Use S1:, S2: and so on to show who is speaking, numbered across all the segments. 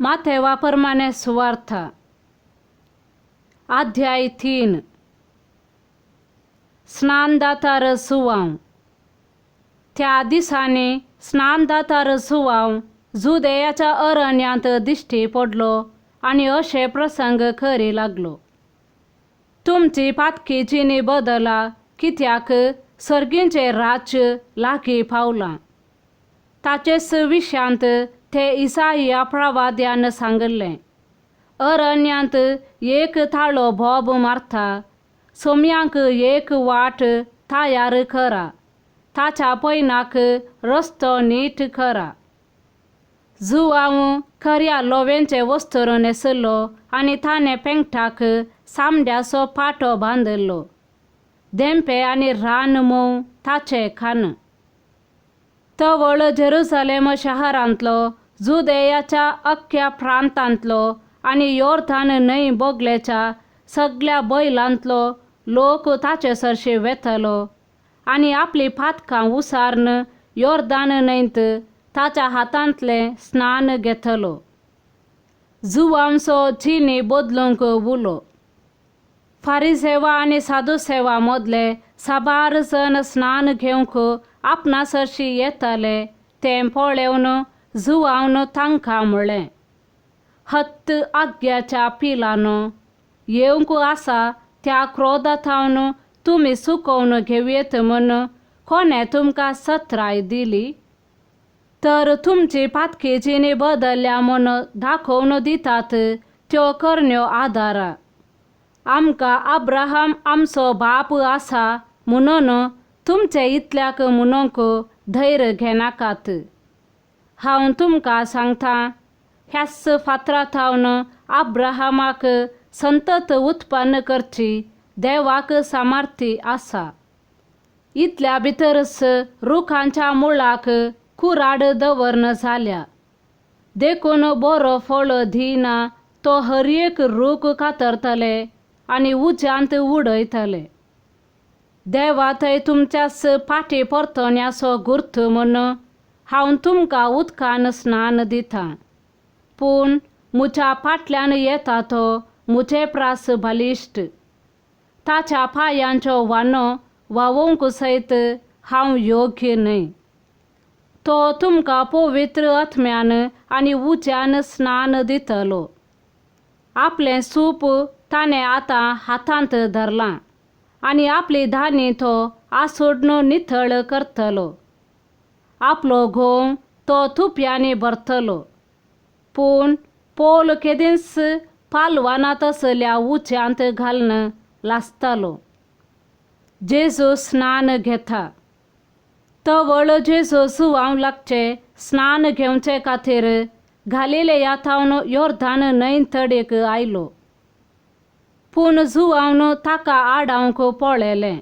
S1: माथेवा परमाने सुवार्थ अध्याय 3. स्नानदातार सुवांव. त्या दिसांनी स्नानदातार सुवांव जुदेयाच्या अरण्यांत दिश्टी पडलो आनी अशे प्रसंग करी लागलो. तुमची पातकी जिणी बदला, कित्याक सर्गींचें राज्य लागीं पावलां. ताचेच विशयांत ते इसाया प्रवाद्यान सांगिल्लें, अरण्यांत एक ताळो बोब मारता, सोम्यांक एक वाट तयार करा, ताच्या पयनाक रस्तो नीट करा. जुवांव खऱ्या लोवेंचे वस्त्र न्हेसलो आनी ताणें पेंगटाक सामड्याचो पाटो बांदिल्लो. धेंपे आनी रान मोव ताचे खान. तवळ जेरुसलेम शहरांतलो, जुदेयाच्या अख्ख्या प्रांतांतलो आनी योर्दान न्हंय बोगलेच्या सगल्या बैलांतलो लोक ताचे सरशी वेतलो आनी आपली पातकां उसारून योर्दान न्हंयत ताच्या हातांतलें स्नान घेतलो. जुवांचो जिणी बदलूंक उलो. फारिसेवा आनी साधुसेवा मदले साबार जण स्नान घेवंक आपणा सरशी येताले तें पळोवन जुवावन तांकां म्हळें, हत्त आग्याच्या पिलानो, येवंक आसा त्या क्रोधाथावन तुमी सुकोवन घेवयेत म्हूण कोणें तुमकां सत्राय दिली? तर तुमची पातकी जिणी बदलल्या म्हूण दाखोवन दितात त्यो करण्यो आदारा. आमकां अब्राहम आमचो बाप आसा म्हणून तुमचे इतल्याक म्हणूंक धैर्य घेनाकात. हांव तुमकां सांगता, ह्याच फातरा थावन अब्राहमाक संतत उत्पन्न करची देवाक सामर्थ्य आसा. इतल्या भितरच रुखांच्या मुळाक कुराड दवरन जाल्या. देखून बरो फळ दिना तो हर एक रूख कातरतले आनी उज्यांत उडयतले. देवा थंय तुमच्याच फाटी परतण्याचो गुर्थ म्हूण हांव तुमकां उदकान स्नान दितां, पूण म्हज्या फाटल्यान येता तो म्हजे प्रास बलिश्ट. ताच्या पांयांचो वानो व्हांवूंक सयत हांव योग्य न्हय. तो तुमकां पवित्र आत्म्यान आनी उज्यान स्नान दितलो. आपलें सूप ताणें आतां हातांत धरलां आनी आपली धानी तो आसोडून नितळ करतलो. आपलो घोव तो तुप्यांनी भरतलो, पूण पोल केदींच पालवाना तसल्या उज्यांत घालून लासतलो. जेजू स्नान घेता. तवळ जेजू सुवांव लागचे स्नान घेवचे खातीर गालिलेया थावन योर्दान न्हंय तडीक आयलो. पूण जुवावन ताका आडावंक पळयलें.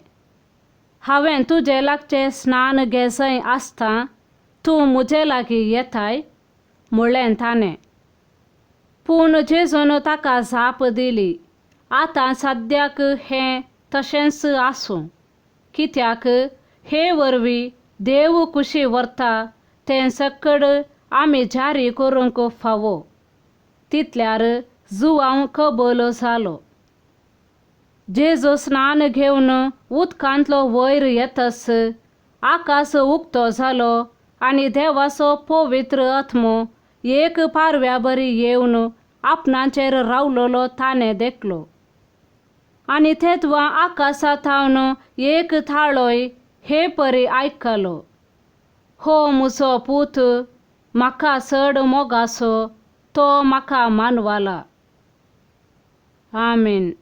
S1: हांवें तुजे लागचें स्नान घेजय आसता तूं म्हजे लागीं येताय, म्हणलें ताणें. पूण जेजून ताका जाप दिली, आतां सद्याक हें तशेंच आसूं, कित्याक हे वरवीं देव कुशी व्हरता तें सकड आमी जारी करूंक फावो. तितल्यार जुवांव कबूल जालो. जेजू स्नान घेवन उदकांतलो वयर येतच आकाश उक्तो जालो आनी देवाचो पवित्र आत्मो एक पारव्या बरी येवन आपणाचेर रावलोलो ताणें देखलो. आनी तेदवा आकाशा थावन एक थाळोय हे परी आयकलो, हो म्हजो पूत, म्हाका चड मोगाचो, तो म्हाका मानवला. आमेन.